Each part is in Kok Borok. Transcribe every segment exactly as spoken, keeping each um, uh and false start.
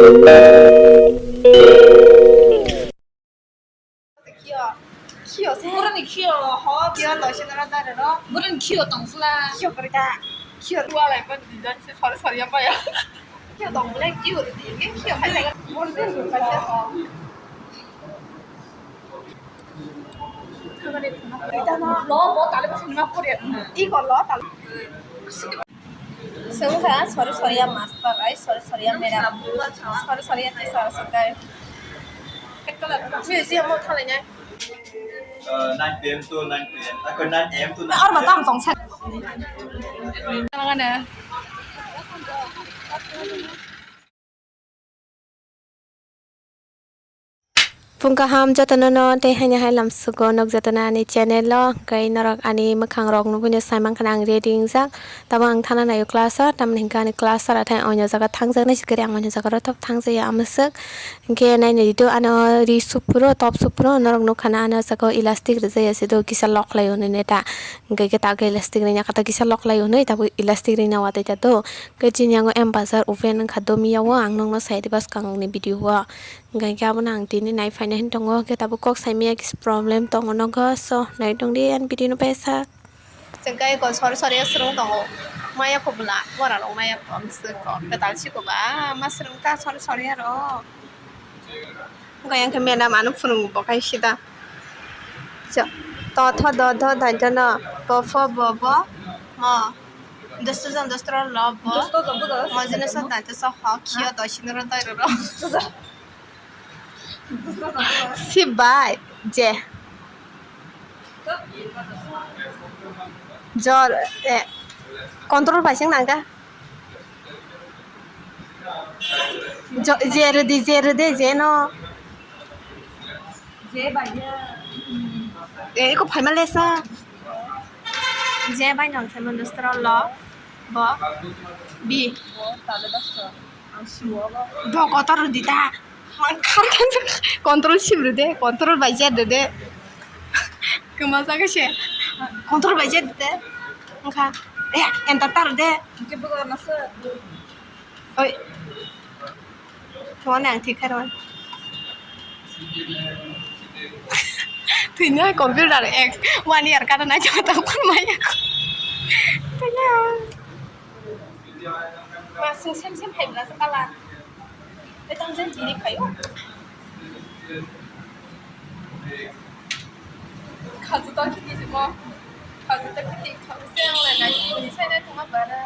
Khio. Khio se. Boroni khio ho. Khio to sinoro dare ro. Boroni khio tong sla. Khio kori ta. Khio. Tua lai pa design se sori sori ya pa ya. Khio tong le khio ri di. Khio khai lai. Boroni khio khai se ho. Lo bo tale ba sinima pori. I ko lo tale. Sengkha sori soriya master ai sori soriya madam, sori soriya teacher sengkha. Museum o thalainai. Uh, nine P M to nine P M. Ako nine A M to nine P M. Ar matam tong sa. Phung kaham jotono no tei haino hai lamsugo nok jotono ani channel o, hwnkhe norok ani mwkhang rok nugwi no sai mankha ang ready wngjak. Tamo ang thana naio class o, tamoni hwnkhe ani class o athai oino jaga thangjaknai se kwrwi, ang oino jaga rw thop thangjakya amwswk. Hwnkhe nainai di do ano ri suphuru, top suphuru norok nukha na ano jaga o elastic rwjakya se do kisa loklai hwnwi neta. Hwnkhe khe ta khe elastic rwya khe ta kisa loklai hwnwi tabuk elastic rwna watwi ta do. Hwnkhe chini yango M Bazar open wngkha do miya o, ang nokno sai di bwskang ni video o. Hwnkhe abono ang tini nai phaina hin tongo, hwnkhe tabuk kok saimaya kisa problem tongo nogo, so nai tongdi ani video no paisa. Chwngkhe kok sori sori swrwng tongo, maya kubula, bora rok maya kwtal siko ba ma swrwng ta sori sori aro. Hwnkhe madam ano phwrwngo bo kaisa da. Totho dodho dantano bopho bobo mo. Dosto jon dostro lo bo. Mojino so dante so ho khio dosinoro doiroro. Sibai je. Jor, eh, control paising nangka. Jo-, je rwdi, je rwdi, je no. Eh, iko phaima lesa. Je bai nang se mandustro lo. Bo. Bi. Bo kotor rwdi ta. Control sim rwde, control bai je rwde. Kema jaga se. Control bai je rwde. Wngkha. Eh, enter ta rwde. Oi. Thwngmani ang thik khe rw. Thwino computer ek one year kana nai chama tang phun maya. Thwino. Ma sung sem sem phai bla kala. Etang jen tini phaio. Khaju ta khiti jimo. Khaju ta khiti khaju se ang lai nai ni sai nai thuma bara.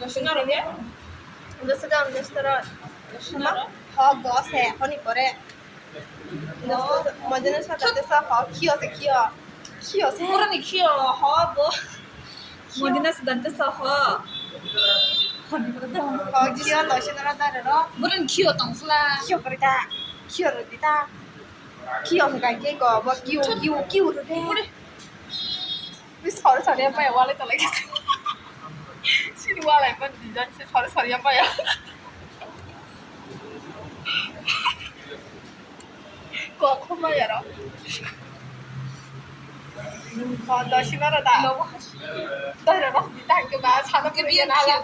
Dosina ro ne? Dosina ro, dosina ro. Ho, bo se, honi pore. Dosto, mojino sa dante sa ho, khio se khio. Khio se. Boroni khio, ho, bo. Mojino sa dante sa ho. Ho, khio, dosina ro dare ro. Boroni khio tong sla. Khio kori ta. Khio ro di ta. Khio hwnkha khe ko, bo kiu, kiu, kiu ro de. Ni sori sori ya maya walai tolai khe. Sini walai man design se sori sori ya maya. Kok ko maya ro. Ko do sima ro da. Doi ro ro di ta ke ba sa do ke bi na la.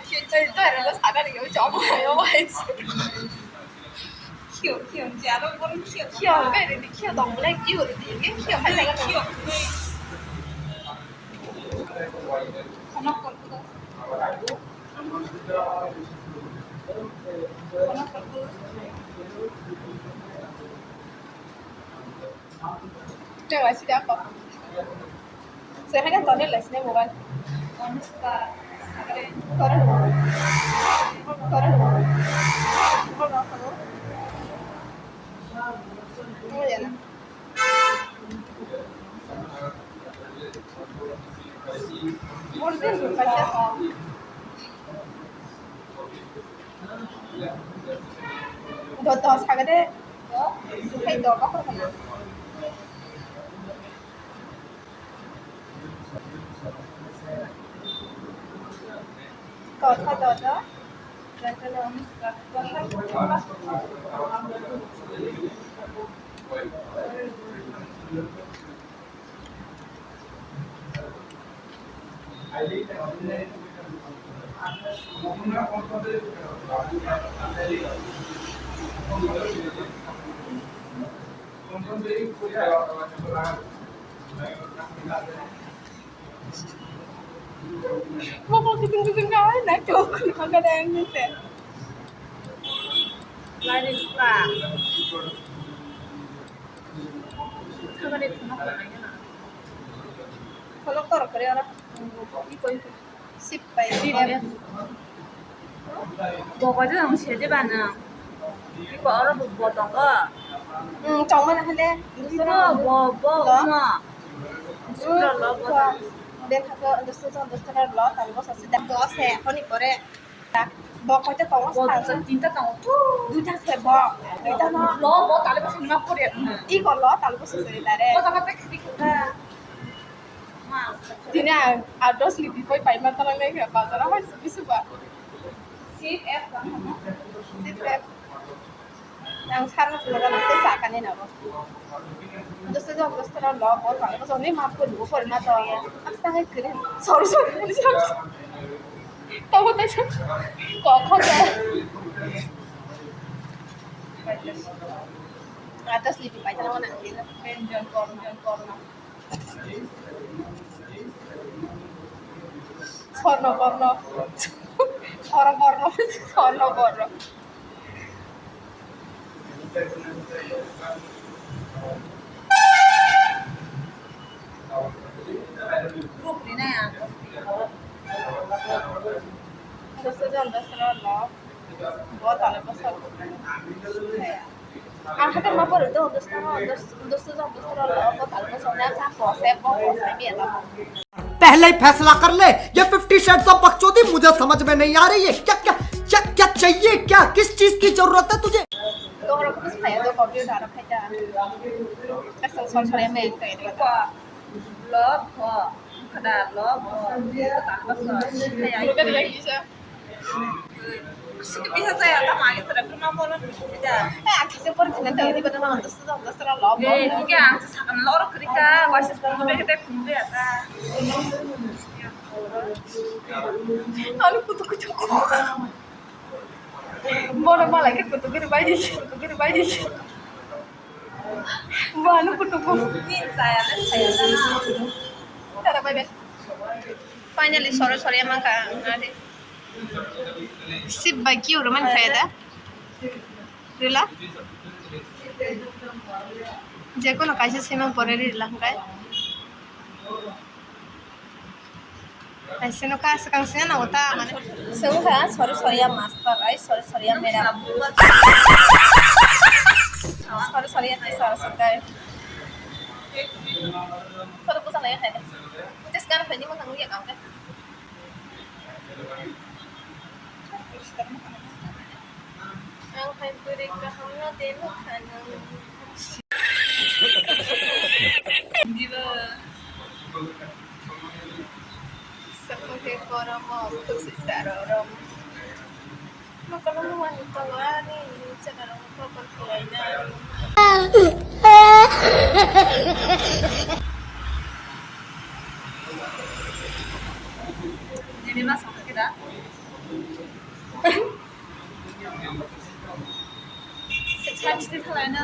Doi ro ro sa da ri yo chom yo wai. Khio, khio, jalo, borok khio. Khio, bai rwdi, khio tong bolai, khio rwdi, khio hai lai khio. Khonok korkoro. Khonok korkoro. Teng lai sidi ako. Saya kan tadi les nih bukan. Koran. Koran. Koran. Oh ya. Koran. Do, do, sagade. Do, hai do, bakor kana. Kotha do, do. Mokol kuchung kuchung kha, naithok khuluma kha dai ang nise. Lari pa. Kholok torok kwrwi oro. Sip pai. Sip. Bo koi jang se de ba nang. Iko oro bo, bo tongo. Hmm, chongma na hale. Iko bo, bo, lo? Mo. Hmm, lo, bo. Ko. Be thako, dosto, dosto, dosto lo, tang bo sasi da. Bo se, honi pore. Bo koi ta tongo. Bo sa. Duita, tinta tongo. Duita se bo. Duita no. Lo, bo tale bo sani ma pore. Iko lo, tale bo sasi da re. Bo ta ka pe khidi khida. Tini ang, ah, dos libi pai paima tala nai kha bazar hai bisu ba. Sip F. Sip F. Ang sarna sura na ko sa kani na bo. Dos dos dos tara lo bo tala ko ni ma pun bo por ma to. Ang sa ngai kre. Sorry, sorry, sorry. Tamo ta sa. Ko ko ta. Ah, dos libi pai tala na. Sorno borno. Sorno borno. Sorno borno. Group ni na ya. Dosto jon dosto no. Bo tale bo sor. Ang khatar ma pore do, dosto no, dos-, dosto jon dosto no lo, bo tale bo sor. Na sa ko se bo ko se bi la. पहले ही फैसला कर ले, ये fifty shades of बकचोदी मुझे समझ में नहीं आ रही है। क्या, क्या, क्या, क्या चाहिए, क्या, किस चीज की जरूरत है तुझे? Dohor ko bus phaya do, computer khai ta. Kasang sol sore me kai de. Lo pho, khada lo pho, khada lo pho. Lo ka dia kisa. Sini bisa saya tak mai, sudah pernah mau lo bisa. Eh, aku tu pernah nanti ini pada nonton sudah, sudah terlalu lama. Eh, ini kan aku sekarang lorok kerja, masih sepuluh menit kita kumpul ya ta. Anu kutu kutu. Bono malai ke kutu guru bai di, kutu guru bai di. Bono kutu kutu. Tara bai bai. Finally, sorry, sorry, ama ka, ade. Sip bai kiu roman fayda. Rila. Jekono kaisa simang pore rila hwnkhe. Kaisa no ka swkang sina nango ta, mane. Swngkha, sorry, sorry, ya master, ai, sorry, sorry, ya madam. Sorry, sorry, ya teacher, swngkha. Sorry, busa nai hai. Tes kan phai ni mo thang ya kang ke. Ang hai bwrwi kaham no de no kha nang. Diba. Sakhe koromo khusi saro rom. Mokolo mani tawani chakaro mokolo kulaina. Nini ma sakhe da. Side side thanglaina.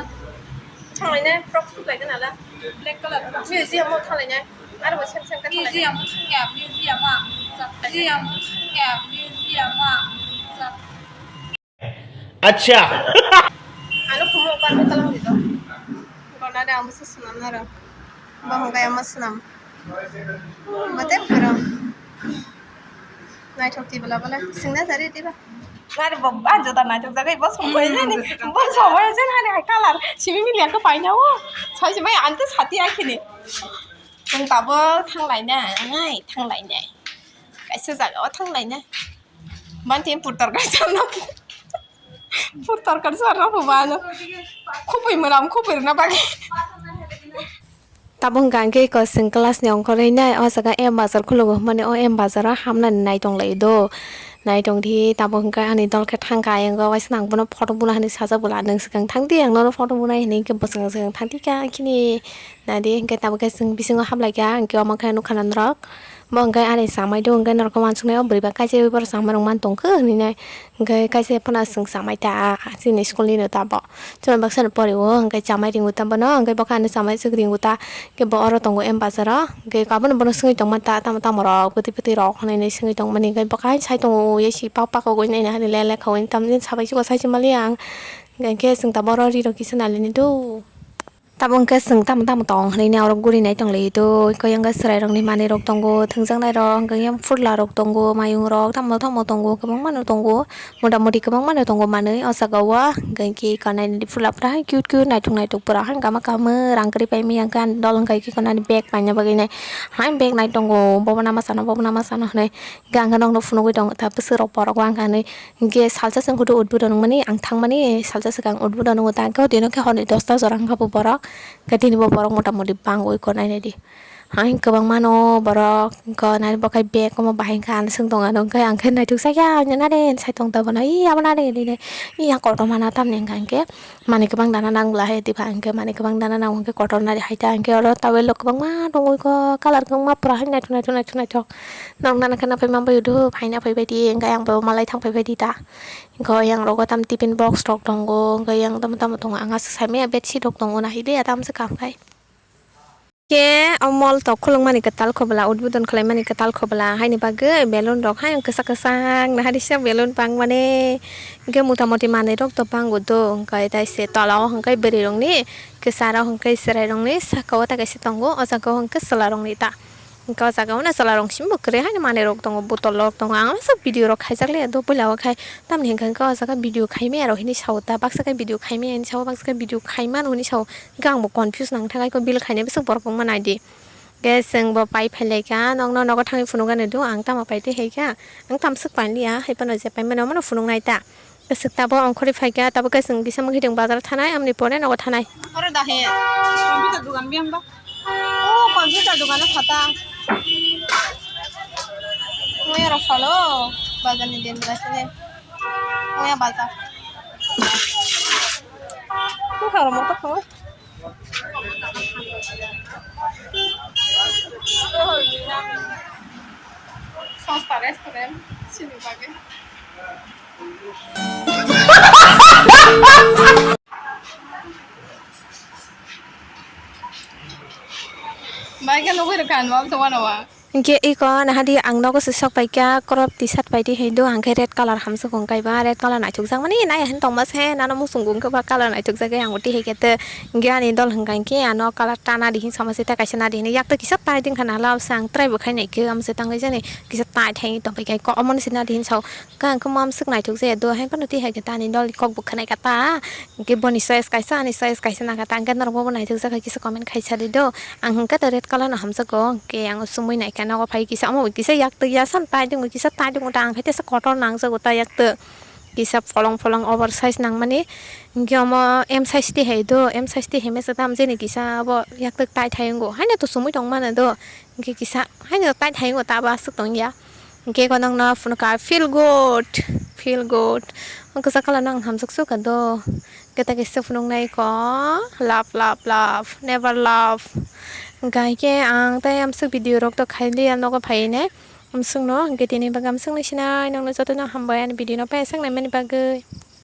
Thanglaina, frock suit laina nala. Black color frock. Museum o thanglaina. Aro bo sem sem ka thanglaina. Museum o thangya, museum o ang nukjak. Museum o thangya, museum o ang nukjak. Acha. Ano khumo kan ko talang dito. Gona de ang bwsa swnam naro. Bo hwnkhai ama swnam. Mate kwrwng. Naithok tibwla bwle. Swngna jari diba? Nari bo, ah, joda naithok jagwi bo somoi jani. Bo somoi jani hani hai colour. Simi mili ang ko paina o. Sai se mai ang to sati akhini. Chwng tabo thanglainai, thanglainai. Kaisa jaga o thanglainai. Banti purtar kaisa no. Pur torkar sar rok bo ano. Khupui mwnam, khupui rwna bagwi. Tabuk hwnkha hwnkhe iko chwng class ni ongkhorwi nai o jaga M bazar khulungo hwnmani o M bazar o hamnani naitong lai do. Naitong di tabuk hwnkhe ani dol khe thangkha ayang o waisa nang bono photo buna hinwi sajak bwla nwng swkang thangdi ang nono photo bunai hinwi hwnkhe bwswk swkang thangdi kha khini naidi hwnkhe tabuk khe chwng bisingo hablai kha hwnkhe omo khe nukha na norok. Bo hwnkhe ani chamai do, hwnkhe norok uansuknai o bwrwi ba kaisa ui borok chamai rok man tongkhe hwnwi nai. Hwnkhe kaisa phano chwng chamai ta, chini school ni no ta bo. Chwng baksa no pori o, hwnkhe chamai ringo ta bono, hwnkhe bokha ani chamai swk ringo ta. Hwnkhe bo oro tongo M bazar o, hwnkhe abono bono swngwi tongma ta, tamo tamo rok, bwtwi bwtwi rok hwnwi nai swngwi tongmani, hwnkhe bokha hai sai tongo, ui si pak pak o gwi nai nai hani le le kha ui tamni sabai chugo sai se mali ang. Hwnkhe chwng ta boro ri rok kisa nai le ni do. Tabuk hwnkhe chwng tamo tamo tong hwnwi ni oro guri nai tong lai do. Koi wngkha chwrai rok ni manwi rok tongo, thwngjaknai rok hwnkhe yang phutla rok tongo, mayung rok tamo tamo tongo, kwbangma no tongo, mota moti kwbangma no tongo manwi o jaga o. Hwnkhe khe kanai ni phutla pura hai cute cute naithok naithok pura hai kama kama rang kwrwi pai manya hwnkhe ani dol hwnkhe khe kanani bag paina bagwi nai hai bag nai tongo, bobo nama sano bobo nama sano hwnwi hwnkhe ang khe nokno phunugwi tongo ta bwswk rok borok wngkha hwnwi. Hwnkhe salsa se wngkha do udbodon wngmani, ang thangmani salsa swkang udbodon wngo ta, hwnkhe o dino khe horni dosta jora wngkha bo borok, hwnkhe tini bo borok mota moti bangwi kho nainai di. Hai kwbangma no borok, hwnkhe nai bo khe bag omo bahai wngkha, ang swng tong ano, hwnkhe ang khe naithok jak ya, nare sai tong ta bono, "Ee, abo nare," hinwi, "Ee, a kotorma na," tamni hwnkha hwnkhe manwi kwbang dana nang bwla hai diba, hwnkhe manwi kwbang dana nang hwnkhe kotor nari hai ta, hwnkhe oro towel rok kwbangma tongwi kho, colour kwbangma pura hai naithok naithok naithok naithok. Nokna nokha na phai manbai do, phaina phaibai di, hwnkhe ang bo malai thang phaibai di ta. Hwnkhe yang rogo tam tiffin box rok tongo, hwnkhe yang tamo tamo tongo, ang aswk saimanya bedsheet rok tongo, nahidi ya tam se kam khai. Khe o mall tok khulukmani kwtal khobla, udbodon khwlaimani kwtal khobla, haini bagwi belun rok hai kwchak kwchak, nahadi se belun bangmani, hwnkhe mota moti manwi rok to bango do, hwnkhe tai se tola o hwnkhe bwrwi rokni kwcharo hwnkhe chwrai rokni saka o ta kaisa tongo, o jaga o hwnkhe chwla rokni ta. Hwnkhe o jaga o no chwla rok simi bo kwrwi haino manwi rok tongo, botol rok tongo. Ang masa video rok khaijak le do puila o khai. Tamni hwnkhe hwnkhe o jaga video khaimaya rok hinwi sao ta. Baksa khe video khaimaya hinwi sao, baksa khe video khaimano hinwi sao. Hwnkhe ang bo confuse nang thang khe bill khainai bwswk borok wngma nai di. Hwnkhe chwng bo pai phai lai kha, nokno nogo thangwi phunuk ani do. Ang tamo pai twi hai kha. Ang tamo swk pai liya, hai phano je pai mano, mano phunuk nai ta. Swk tabo ongkhorwi phaikha, tabo khe chwng kisa mwkhwtwng bazar thanai, amoni pore nogo thanai. Oro da he, computer dugan biyang ba? O, computer dugano phatang. Moya rok phalo, bazar ni din bazar ni. Moya bazar. Bwkha rok moto kho. Sosta restaurant, sini bagwi. Bai khe nugwi rwkha ang, wak se uanama. Hwnkhe iko nahadi ang nogo se sok paikha crop T-shirt paidi hinwi do, hwnkhe red colour hamsuk wng kaiba, red colour naithokjakmani naiya hinwi tongma se, nano muchungo wngkha ba colour naithokjagwi ang bo tihai khe tei hwnkhe ani dol hwnkha hwnkhe ano colour ta nadi hinwi sama se tei kaisa nadi hinwi yaktwi kisa tai dingkha nahwla, abo se ang try bo khai naikhe, amo se tangwi jani kisa tai thai tongpai khe ko omono se nadi hinwi sao. Khe ang khe mamswk naithok jaya do, hai phano twi hai khe ta ani dol kok bo khwnai kha ta. Hwnkhe boni choice kaisa, ani choice kaisa nang kha ta, hwnkhe norok bobo naithok jak kha kisa comment khai sa di do. Ang hwnkhe ta red colour no hamjakgo, hwnkhe ang chumui nai kha nogo phai kisa, omo bai kisa yaktwi ya san tai dwngo, kisa tai dwngo ta, ang khe tesa kotor nangjago ta yaktwi. Kisa pholong pholong over size nangmani, hwnkhe omo M size twi hai do, M size twi hai masa tam jeni kisa abo yaktwi tai thai wngo, haino to chumui tong mano do. Hwnkhe kisa haino tai thai wngo ta abo aswk tong ya. Hwnkhe eko nokno phunukha feel good, feel good. O kwchak colour no ang hamjak sukha do. Hwnkhe ta kisa phunuknai eko love, love, love, never love. Hwnkhe ang tei amswk video rok to khailiya nogo phainai. Amswkno hwnkhe tini bagwi amswkno sinai nokno jotono hambai ani video no paisang naimani bagwi.